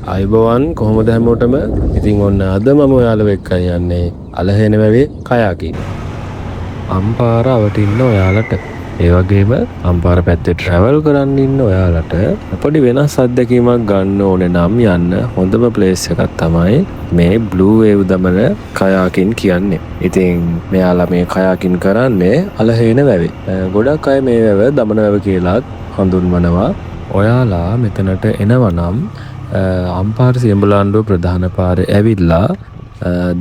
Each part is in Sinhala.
අයිබෝවන් කොහොමද හැමෝටම? ඉතින් ඔන්න අද මම ඔයාලව එක්කන් යන්නේ අලහේන වැවේ කයාකින්. අම්පාර අවට ඉන්න ඔයාලට, ඒ වගේම අම්පාර පැත්තේ ට්‍රැවල් කරන්න ඉන්න ඔයාලට පොඩි වෙනස් අත්දැකීමක් ගන්න ඕනේ නම් යන්න හොඳම ප්ලේස් එකක් තමයි මේ බ්ලූ වේව් දමන කයාකින් කියන්නේ. ඉතින් මෙයාලා මේ කයාකින් කරන්නේ අලහේන වැවේ. ගොඩක් අය මේ වැව දමන වැව කියලාත් හඳුන්වනවා. ඔයාලා මෙතනට එනවා නම් අම්පාර සියඹලාණ්ඩුව ප්‍රධාන පාරේ ඇවිල්ලා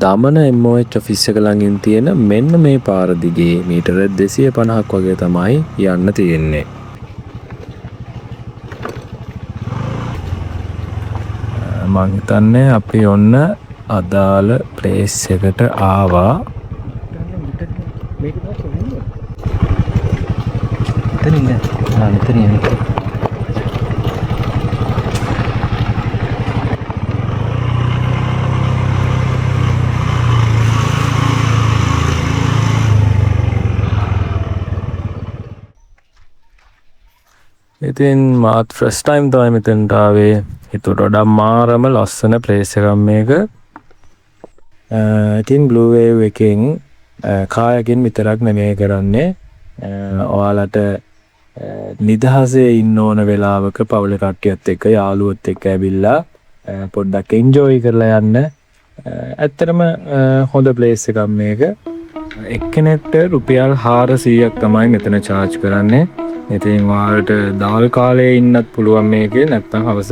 දමන MOH office එක ළඟින් තියෙන මෙන්න මේ පාර දිගේ මීටර 250ක් වගේ තමයි යන්න තියෙන්නේ. මං හිතන්නේ අපි ඔන්න අදාළ ප්ලේස් එකට ආවා. මෙතනින් නෑ. ආ මෙතනින් එන්න. ඉතින් මාත් ෆස්ට් ටයිම් තමයි මෙතනට ආවේ. හිතුවට වඩා මාරම ලස්සන ප්ලේස් එකක් මේක. ඉතින් බ්ලූ වේව් එකෙන් කායකින් විතරක් නෙමෙයි කරන්නේ. ඔයාලට නිදහසේ ඉන්න ඕන වෙලාවක පවුලේ කට්ටියත් එක්ක යාළුවොත් එක්ක ඇවිල්ලා පොඩ්ඩක් එන්ජොයි කරලා යන්න. ඇත්තටම හොඳ ප්ලේස් එකක් මේක. එක්කෙනෙක්ට රුපියල් 400ක් තමයි මෙතන චාර්ජ් කරන්නේ. ඉතින් ඔයාලට දවල් කාලේ ඉන්නත් පුළුවන් මේකේ, නැත්නම් හවස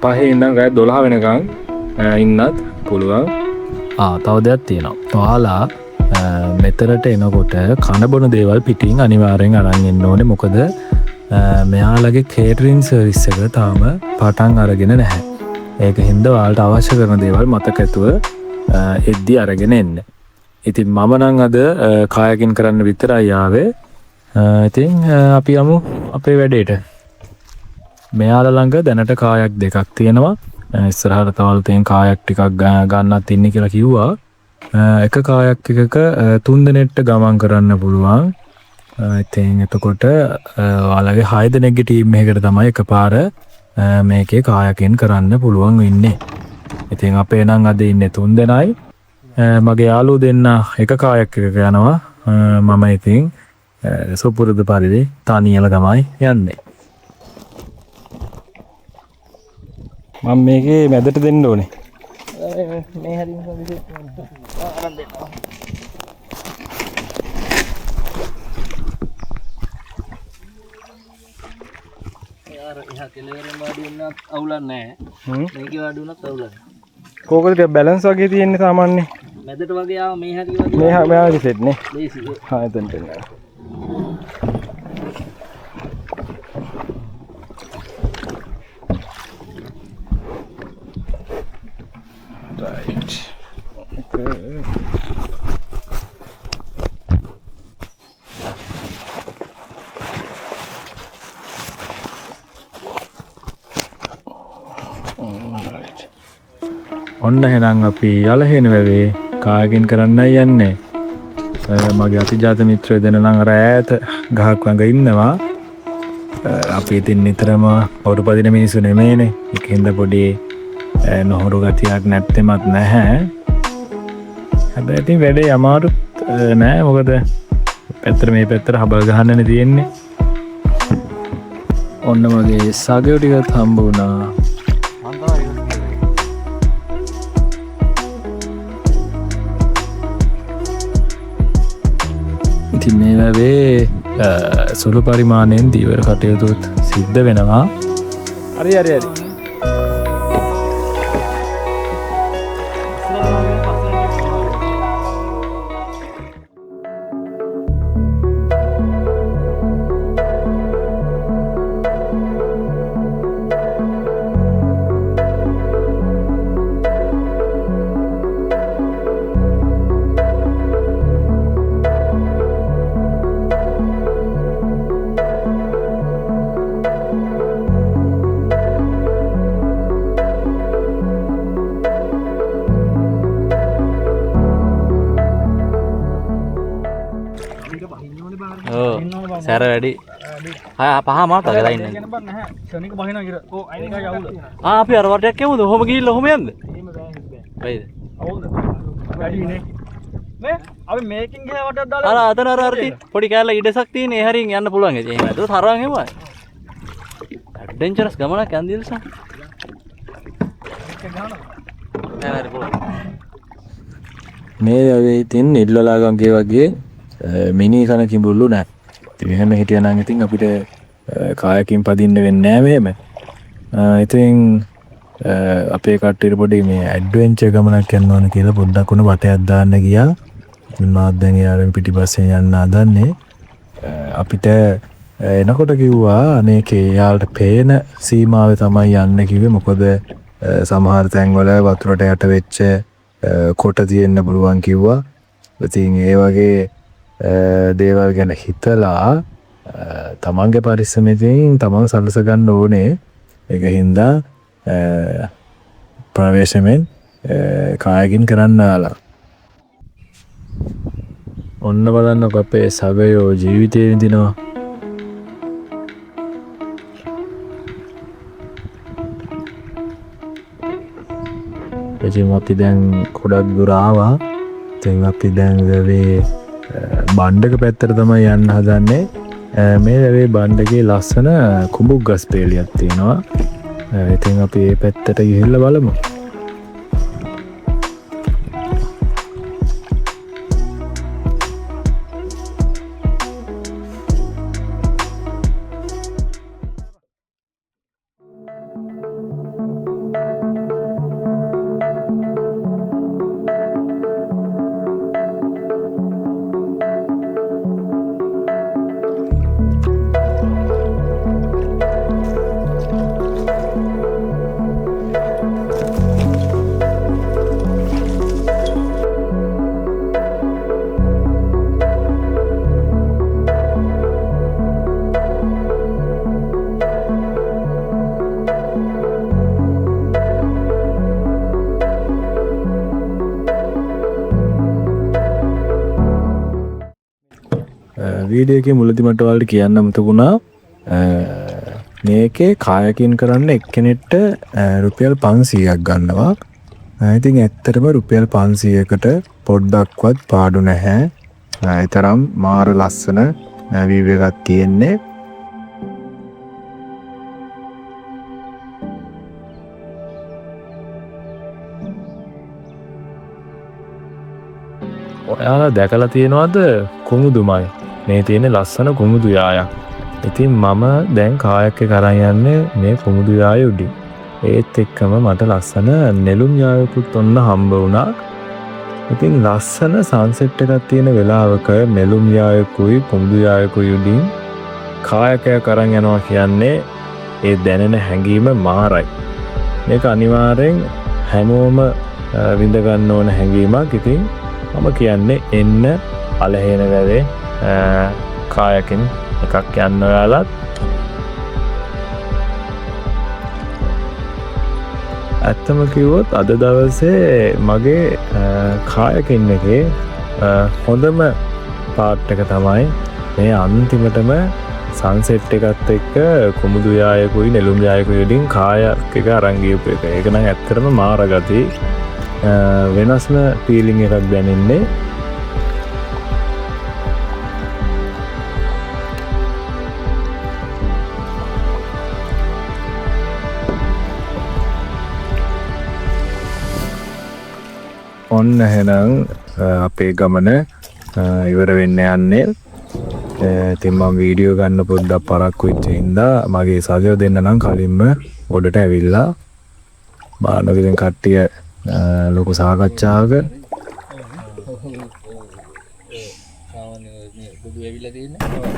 5 ඉඳන් රෑ 12 වෙනකන් ඉන්නත් පුළුවන්. තව දෙයක් තියෙනවා. ඔයාලා මෙතනට එනකොට කන බොන දේවල් පිටින් අනිවාර්යෙන් අරන් එන්න ඕනේ. මොකද මෙයාලගේ කේටරින් සර්විස් එක තාම පටන් අරගෙන නැහැ. ඒක හින්දා ඔයාලට අවශ්‍ය කරන දේවල් මතක ඇතුව එද්දි අරගෙන එන්න. ඉතින් මම නම් අද කායකින් කරන්න විතරයි ආවේ. ඉතින් අපි යමු අපේ වැඩේට. මෙයාලා ළඟ දැනට කායක් දෙකක් තියෙනවා. ඉස්සරහට තව අලුතෙන් කායක් ටිකක් ගන්නත් ඉන්නේ කියලා කිව්වා. එක කායක් එකක 3 දෙනෙක්ට ගමන් කරන්න පුළුවන්. ඉතින් එතකොට ඔයාලගේ 6 දෙනෙක්ගේ ටීම් එකකට තමයි එකපාර මේකේ කායකින් කරන්න පුළුවන් වෙන්නේ. ඉතින් අපේ නම් අද ඉන්නේ 3 දෙනයි. මගේ යාළුවෝ දෙන්න එක කායක් එකක යනවා. මම ඉතින් සුපුරුදු පරිදි තනියම තමයි යන්නේ. මම මේකේ මැදට දෙන්න ඕනේ. මේ හරියම සම්පූර්ණ අරන් දෙන්න. යාර එහා කෙළවරෙන් වාඩි වුණත් අවුලක් නෑ. මේකේ වාඩි වුණත් අවුලක් නෑ. කෝකද ටිකක් බැලන්ස් වගේ තියෙන්නේ සාමාන්‍ය. මැදට වගේ ආව මේ හරිය වගේ. මේ හරිය සෙට් නේ. ලේසි. හා එතනට එන්න. Right. Okay. Right. ඔන්න එහෙනම් අපි යලහෙන වැවේ කායකින් කරන්නයි යන්නේ. මගේ අතිජාත මිත්‍රයෝ දෙන්න නම් අර ඈත ගහක් ළඟ ඉන්නවා. අපි ඉතින් නිතරම හොරු පදින මිනිස්සු නෙමෙයිනේ. ඒක හින්දා පොඩි නොහොරු ගතියක් නැත්තෙමත් නැහැ. හැබැයි ඉතින් වැඩේ අමාරුත් නෑ. මොකද පැත්තට මේ පැත්තට හබල් ගහන්නනේ තියෙන්නේ. ඔන්න මගේ සගයෝ ටිකත් හම්බ වුණා. ඉතින් මේ වැවේ සුළු පරිමාණයෙන් දීවර කටයුතුත් සිද්ධ වෙනවා. හරි හරි හරි. ඔව් සැර වැඩි. හය පහ මාත වගේ ලයින් එක. බං නැහැ. ක්ෂණික බහිනවා කියලා. ඔව් ඒකයි අවුල. ආ අපි අර වටයක් යමුද? ඔහොම ගිහිල්ලා ඔහොම යන්ද? එහෙම බෑ එහෙම බෑ. බැයිද? අවුලද? වැඩි නේ. නේ අපි මේකෙන් ගියා වටයක් දාලා අර අතන අර අර පොඩි කෑල්ල ඉඩසක් තියෙන ඒ හරියෙන් යන්න පුළුවන් ඉතින්. එහෙම නැතුව තරවන් එවුවා. ඇඩ්වෙන්චරස් ගමනක් යන් දිල්සා. නෑ නෑ පුළුවන්. මේ වැවේ ඉතින් නිල්වලා ගඟේ වගේ මිනි කන කිඹුල්ලු නෑ. ඉතින් එහෙම හිටියා නම් ඉතින් අපිට කායකින් පදින්න වෙන්නේ නෑ මෙහෙම. ඉතින් අපේ කට්ටියට පොඩි මේ ඇඩ්වෙන්චර් ගමනක් යන්න ඕන කියලා පොඩ්ඩක් උණ වටයක් දාන්න ගියා. ඉතින් මාත් දැන් එයාගෙන් පිටිපස්සෙන් යන්න හදන්නේ. අපිට එනකොට කිව්වා අනේ එයාලට පේන සීමාවේ තමයි යන්න කිව්වේ. මොකද සමහර තැන්වල වතුරට යට වෙච්ච කොට තියෙන්න පුළුවන් කිව්වා. ඉතින් ඒ වගේ දේවල් ගැන හිතලා තමන්ගේ පරිස්සමෙන් තමන් සලස ගන්න ඕනේ. ඒක හින්දා ප්‍රවේශමෙන් කායකින් කරන්න ආලා. ඔන්න බලන්නකො අපේ සගයෝ ජීවිතේ විඳිනවා. ඉතින් අපි දැන් ගොඩක් දුර ආවා. ඉතින් අපි දැන් වැවේ බණ්ඩක පැත්තට තමයි යන්න හදන්නේ. මේ වැවේ බණ්ඩකේ ලස්සන කුඹුක් ගස් පේලියක් තියෙනවා. ඉතින් අපි ඒ පැත්තට ගිහිල්ලා බලමු. වීඩියෝ එකේ මුලදී මට ඔයාලට කියන්න අමතක වුණා. මේකේ කායකින් කරන්න එක්කෙනෙක්ට රුපියල් 500ක් ගන්නවා. ඉතින් ඇත්තටම රුපියල් 500කට පොඩ්ඩක්වත් පාඩු නැහැ. ඒ තරම් මාර ලස්සන වීව් එකක් තියෙන්නේ. ඔයාලා දැකලා තියෙනවද කුමුදුමයි? මේ තියෙන ලස්සන කුමුදු යායක්. ඉතින් මම දැන් කායක් එක අරන් යන්නේ මේ කුමුදු යාය උඩින්. ඒත් එක්කම මට ලස්සන නෙළුම් යායකුත් ඔන්න හම්බ වුණා. ඉතින් ලස්සන සන්සෙට් එකක් තියෙන වෙලාවක නෙළුම් යායකුයි කුමුදු යායකුයි උඩින් කායකයක් අරන් යනවා කියන්නේ ඒ දැනෙන හැඟීම මාරයි. මේක අනිවාර්යෙන් හැමෝම විඳ ගන්න ඕන හැඟීමක්. ඉතින් මම කියන්නේ එන්න අලහේන වැවේ කායකින් එකක් යන්න ඔයාලත්. ඇත්තම කිව්වොත් අද දවසේ මගේ කායකින් එකේ හොඳම පාට් එක තමයි මේ අන්තිමටම සන්සෙට් එකත් එක්ක කුමුදු යායකුයි නෙළුම් යායකුයි වලින් කායක් එක අරන් ගියපු එක. ඒක නම් ඇත්තටම මාර ගති. වෙනස්ම ෆීලිං එකක් දැනෙන්නේ. ඔන්න එහෙනම් අපේ ගමන ඉවර වෙන්න යන්නේ. ඉතින් මම වීඩියෝ ගන්න පොඩ්ඩක් පරක්කු වෙච්ච හින්දා මගේ සගයෝ දෙන්න නම් කලින්ම ගොඩට ඇවිල්ලා බලන්නකො. ඉතින් කට්ටිය ලොකු සාකච්ඡාවක.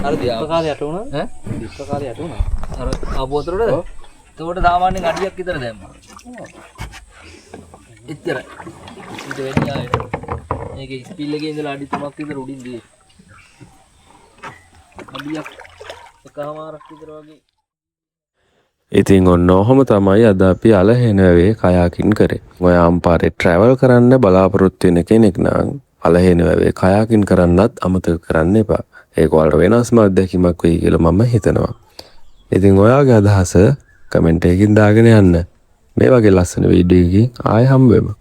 අර දිප්ප කාලේ යට වුණා. ඈ දිප්ප කාලේ යට වුණා. අර ආපු වතුරටද? ඔව්. එතකොට සාමාන්‍යයෙන් අඩියක් විතර දැම්මා. එච්චරයි. ඊට වැඩි ආයෙ මේකේ ස්පිල් එකේ ඉඳලා අඩි 3ක් විතර උඩින් දියේ. අඩියක් එකමාරක් විතර වගේ. ඉතින් ඔන්න ඔහොම තමයි අද අපි අලහෙන වැවේ කයාකින් කරේ. ඔය අම්පාරේ ට්‍රැවල් කරන්න බලාපොරොත්තු වෙන කෙනෙක් නම් අලහෙන වැවේ කයාකින් කරන්නත් අමතක කරන්න එපා. ඒක ඔයාලට වෙනස්ම අත්දැකීමක් වෙයි කියලා මම හිතනවා. ඉතින් ඔයාගේ අදහස කමෙන්ට් එකකින් දාගෙන යන්න. මේ වගේ ලස්සන වීඩියෝ එකකින් ආයෙ හම්බ වෙමු.